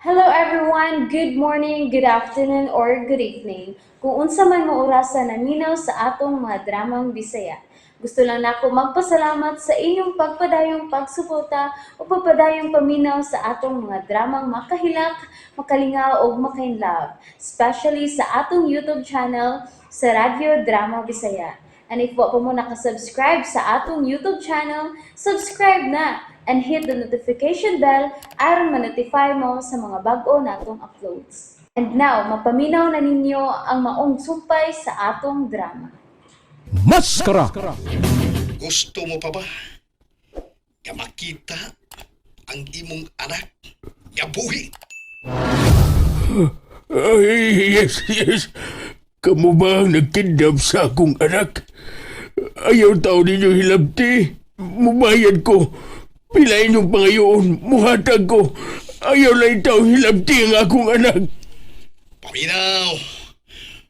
Hello everyone! Good morning, good afternoon, or good evening. Kung unsa man mo orasa naminaw sa atong mga dramang Bisaya. Gusto lang nako magpasalamat sa inyong pagpadayong pagsuporta o pagpadayong paminaw sa atong mga dramang makahilak, makalingaw ug makainlove, especially sa atong YouTube channel sa Radyo Drama Bisaya. And if wa pa mo nakasubscribe sa atong YouTube channel, subscribe na and hit the notification bell aron ma-notify mo sa mga bag-o natong uploads. And now, mapaminaw na ninyo ang maong sumpay sa atong drama. Maskara! Gusto mo pa ba nga makita ang imong anak nga buhi? Ay, yes. Kamu ba ang nagkidnap sa akong anak? Ayaw tao ninyo hilabti. Mubayad ko. Pila inyong pangayoon. Muhatag ko. Ayaw lang tao hilabti ang akong anak. Paminaw,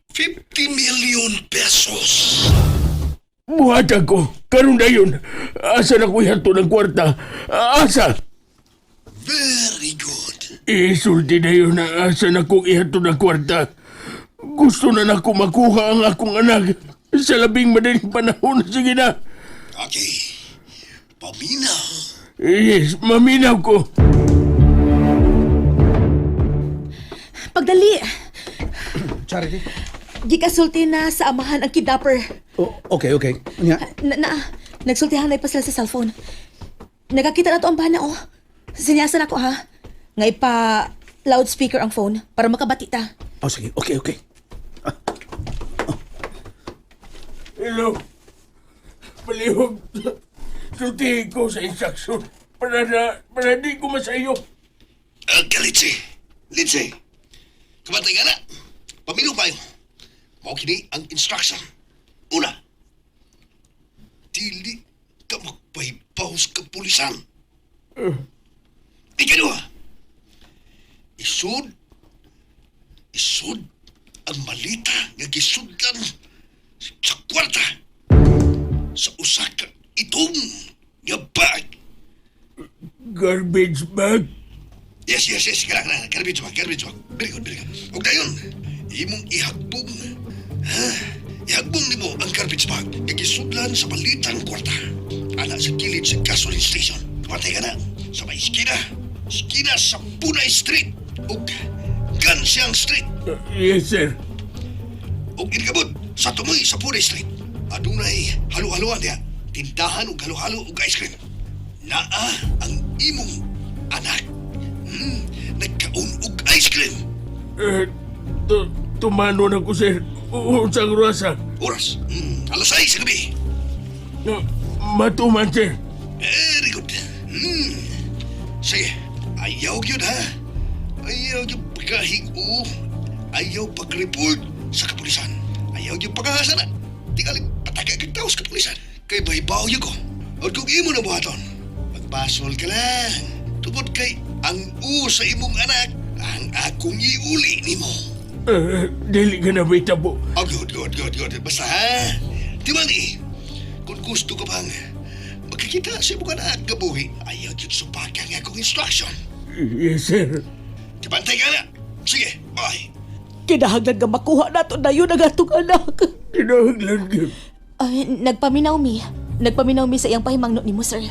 50 million pesos. Muhatag ko. Karon dayon. Asa na ko ihatod ang kwarta? Asa? Very good. Isulti na yun na asa na kong ihatod ang kwarta. Gusto na nako makuha ang akong anak. Sa labing madaling panahon. Sige na. Okay. Paminaw. Yes, maminaw ko. Pagdali! Charity? Gikasulti na sa amahan ang kidnapper. Oh, okay. Unya? Na, na, nagsultihan na pa sila sa cellphone. Nagakita na to ang bana, oh. Sinyasan ako, ha? Nga ipa loudspeaker ang phone para makabati ta. Oh, sige. Okay. Hello. Palihog. Sultihin ko sa instruction. Para di ko masayo. Okay, Lindsay. Lindsay. Kamatay nga na. Paminaw kayo. Mao kini ang instruction. Una, dili ka magpahibaw sa kapulisan. Ikaduha, isud ang malita nga gisudlan sa kwarta sa usa ka itom nga bag. Garbage bag. Yes. Kana, kana. Garbage bag, garbage bag. Very good, very good. Ug dayon, imong ihagbong, ha? Ihagbong nimo ang garbage bag nga gisudlan sa palitang kwarta. Ana sa kilid sa gasoline station. Tumatay ka na sa may iskina. Iskina sa Punay Street ug Gansiang Street. Yes, sir. Ug inikabot sa tumoy sa Punay Street. Adunay halo-haloan diha. Tindahan ug halo-halo ug ice cream. Naa ang imong anak. Nagkaon og ice cream. Eh, tumano na ko, sir. Unsang rasa. Oras, alas 6 sa gabi. Matuman, sir. Very good. Sige, ayaw yun ha. Ayaw yung pagkahingo. Ayaw pag-report sa kapulisan. Ayaw yung pagkahasa na. Tingali pataka kag tao sa kapulisan. Kay mahibaw yun ko. At kung imo na buhaton, magbasol ka lang. Tungod kay ang u sa imong anak, ang akong iuli nimo. Eh, dili ka na may tabo. Oh, good, good, good, good. Basta ha, di ba ni, kung gusto ka bang magkikita sa imong anak gabuhi, ayaw yun supakan nga akong instruction. Yes, sir. Kabantay ka na. Sige, bye. Kinahanglan nga makuha nato na yun ang atong anak. Kinahanglan yun. Ay, nagpaminaw mi. Nagpaminaw mi sa iyang pahimangno nimo, sir.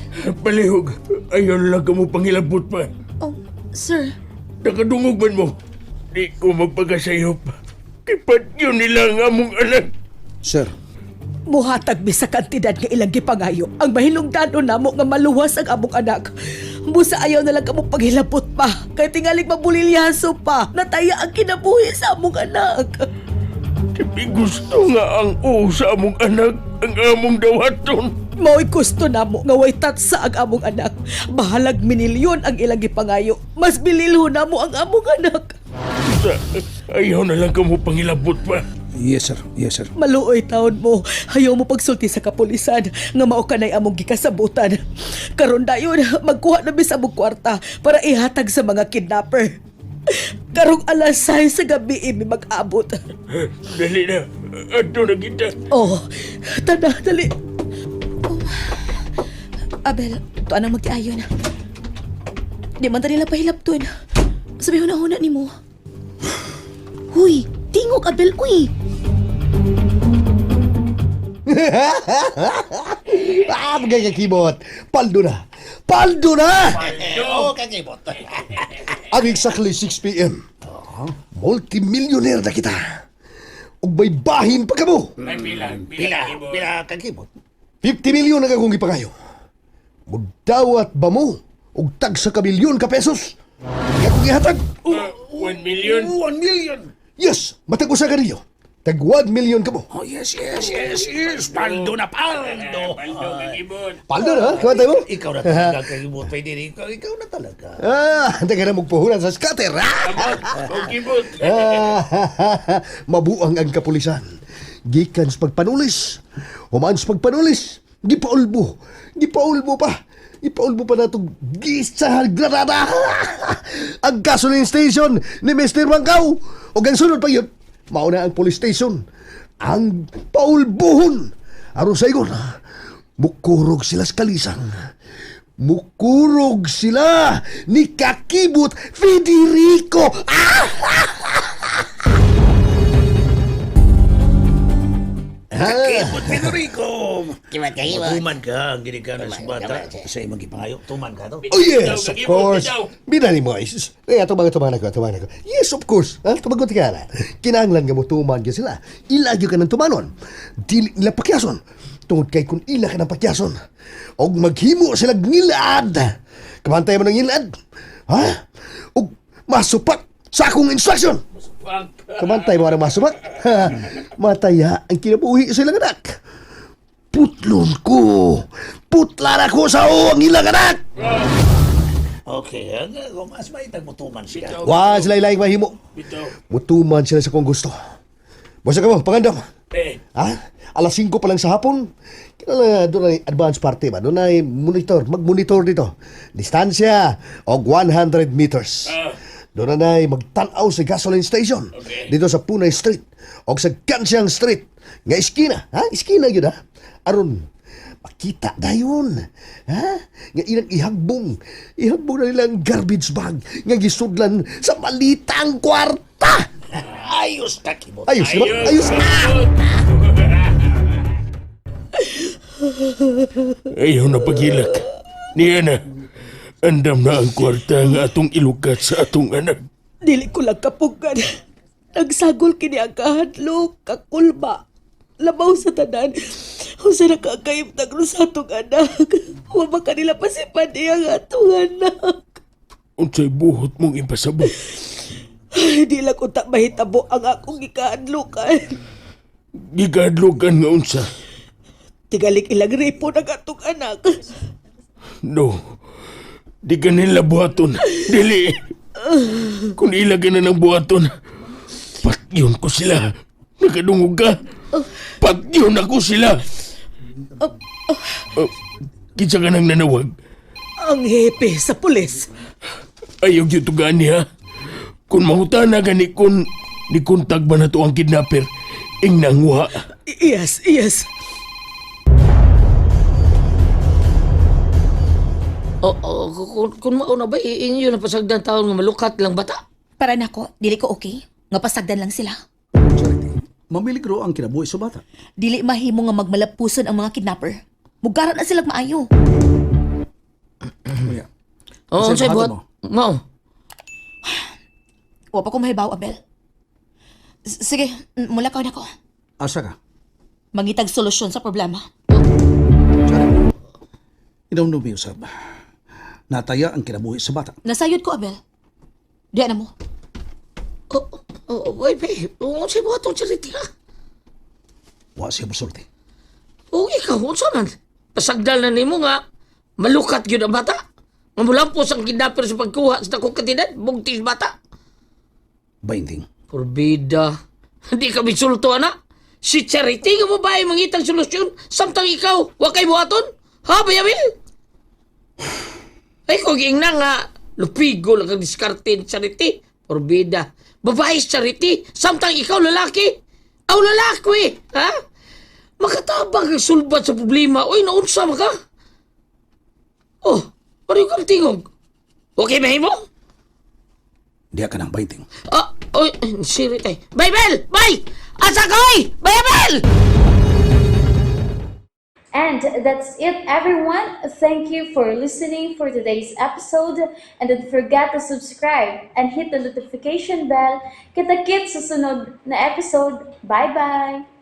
Palihog, ayaw na lang ka mo pangilabot pa. Oh, sir. Nakadungog man mo. Di ko magpakasayop. Kipat yun nila ang among anak. Sir, Muhatag mi sa kantidad nga ilang gipangayo. Ang mahilungdanon namo nga maluwas ang among anak. Busa ayaw na lang kamo paghilabot pa. Kay tingalig mabulilyaso pa. Nataya ang kinabuhi sa among anak. Di gusto nga ang u sa among anak, ang among dawaton. Mao'y gusto namo nga way tatsa ang among anak. Bahalag minilyon ang ilang gipangayo. Mas bililho namo ang among anak. Sa, ayaw na lang kamo pangilabot pa. Yes, sir. Yes, sir. Maluoy taon mo. Ayaw mo pagsulti sa kapulisan nga mao kanay among gikasabutan. Karon dayon magkuha na mi sa among kwarta para ihatag sa mga kidnapper. Karong alas 6 sa gabi imi mag-abot. Dali na, adto na kita. Oh, tada, dali. Abel, tuan ang magtiayon. Di man ta nila pahilabton. Sabi huna-huna ni mo. Huy, tingog Abel, uy. Ah, mga kakibot. Paldo na. Paldo na! Oh, kakibot. Ang exactly 6 p.m. Multimillionaire na kita. Ug may bahin pa kamo. Pila, Pila, pila kakibot. 50 milyon ang akong ipangayo. Mudawat ba mo og tag sa kamilyon ka pesos? Ang akong ihatag. 1 million. 1 million. Yes, matag usa ka niyo. Tag 1 million ka mo. Oh, yes, yes, yes, yes. Paldo na, paldo. Paldo, kakibot. Paldo na, ha? Kamantay mo? Ikaw na talaga, kakibot. Pwede rin. Ikaw na talaga. Ah, handa ka na magpuhunan sa scatter, ha? Kakibot. Ah, mabuang ang kapulisan. Gikan sa pagpanulis. Human sa pagpanulis. Gipaulbo. Gipaulbo pa. Gipaulbo pa natong gisa granada. Ang gasoline station ni Mr. Mangkaw. O ang sunod pa yun, mauna ang police station. Ang paulbuhon. Aron sa ingon, mukurog sila sa kalisang. Mukurog sila ni Kakibot Federico. Ah! Kakibot, Federico. Tuman ka, ang ginikanan sa bata. Sa imong gipangayo, tuman ka to. Oh yes, of course. Binani mo ay. Eh, tumang tumang ko, tumang ko. Yes, of course. Ha, tumagot ka na. Kinahanglan nga mo tuman ka sila. Ilagyo ka ng tumanon. Dili nila pakyason. Tungod kay kung ila ka ng pakyason. Og maghimo sila ngilad. Kamantay mo ng ngilad. Ha? Og masupak sa akong instruction. Kamantay mo ang masupak. Mataya ang kinabuhi sa ilang anak. Putlon ko. Putlan ako sa ang ilang anak. Okay, kung mas maitag mo tuman siya. Wa sila ilaing mahimo. Bitaw. Mutuman sila sa kung gusto. Basta ka mo, pangandam. Eh, Ha? Alas 5 pa lang sa hapon. Kilala doon ay advance party ba? Doon ay monitor, mag-monitor dito. Distansya og 100 meters. Doon na ay magtanaw sa gasoline station. Okay. Dito sa Punay Street og sa Gansiang Street. Nga iskina, ha? Iskina yun ha? Aron makita dayon. Ha? Nga ilang ihagbong. Ihagbong na nila ang garbage bag nga gisudlan sa malitang kwarta. Ayos, kakibot. Ayos, di ba? Ayos. Ayaw na pagilak. Niya na. Andam na ang kwarta nga atong ilukat sa atong anak. Dili ko lang kapugan. Nagsagol kini ang kahadlok, kakulba. Labaw sa tanan. Unsa na kakahimtang sa atong anak. Wa ba kanila pasipan iya ang atong anak. Unsay buhot mong ipasabot. Ay, di lang unta mahitabo ang akong gikahadlokan. Gikadlokan nga unsa. Tigalik ilang repo ng atong anak. No. Di ka nila buhaton. Dili. Kung ila ka na ng buhaton, patyon ko sila. Nakadungog ka. Patyon ako sila. Oh, kinsa ka nang nanawag? Ang hepe sa pulis. Ayaw gyud tugaan niya. Kung mangutana ka ni kun ni kontag ba na to ang kidnapper, ing nanguha. Yes, yes. O, o, kung mauna ba, inyo na pasagdan taon nga malukat lang bata. Para nako, dili ko okay. Nga pasagdan lang sila. Charity, mamiligro ang kinabuhi sa bata. Dili mahimo nga magmalapuson ang mga kidnapper. Mugaran na sila maayo. Unya. Oo, Unsay unsay buhaton buhat? mo? Mao. Wa pa ko mahibaw, Abel. Sige, mula ka na ko. Asa ka? Mangitag solusyon sa problema. Charity. Inawno mi usab. Nataya ang kinabuhi sa bata. Nasayod ko, Abel. Diya na mo. O, o, oy, be, unsay buhaton Charity ha? Wa siya musulti. O, ikaw, unsa man? Pasagdan na nimo nga malukat gyud ang bata. Nga mulampos ang kidnapper sa pagkuha sa dakong kantidad, bugtis bata. Binding. Porbida. Hindi ka bisulto, ana. Si Charity nga babae mangitang solusyon samtang ikaw wa kay buhaton. Ha, bayabil? Ay, kung giingna nga, lupigo lang ang diskarte ni Charity. Porbida. Babae si Charity, samtang ikaw lalaki. Aw, lalaki, eh. Ha? Makatabang ang sulbat sa problema. Uy, naunsa ba ka? Oh, pareho kang tingog. Okay, mahimo? Diha ka ng 20. Ah, oy, sirit ay. Bay, Bel! Bay! Asa ka, oy! Bay, Bel! And that's it, everyone. Thank you for listening for today's episode. And don't forget to subscribe and hit the notification bell. Kita-kits sa sunod na episode. Bye-bye!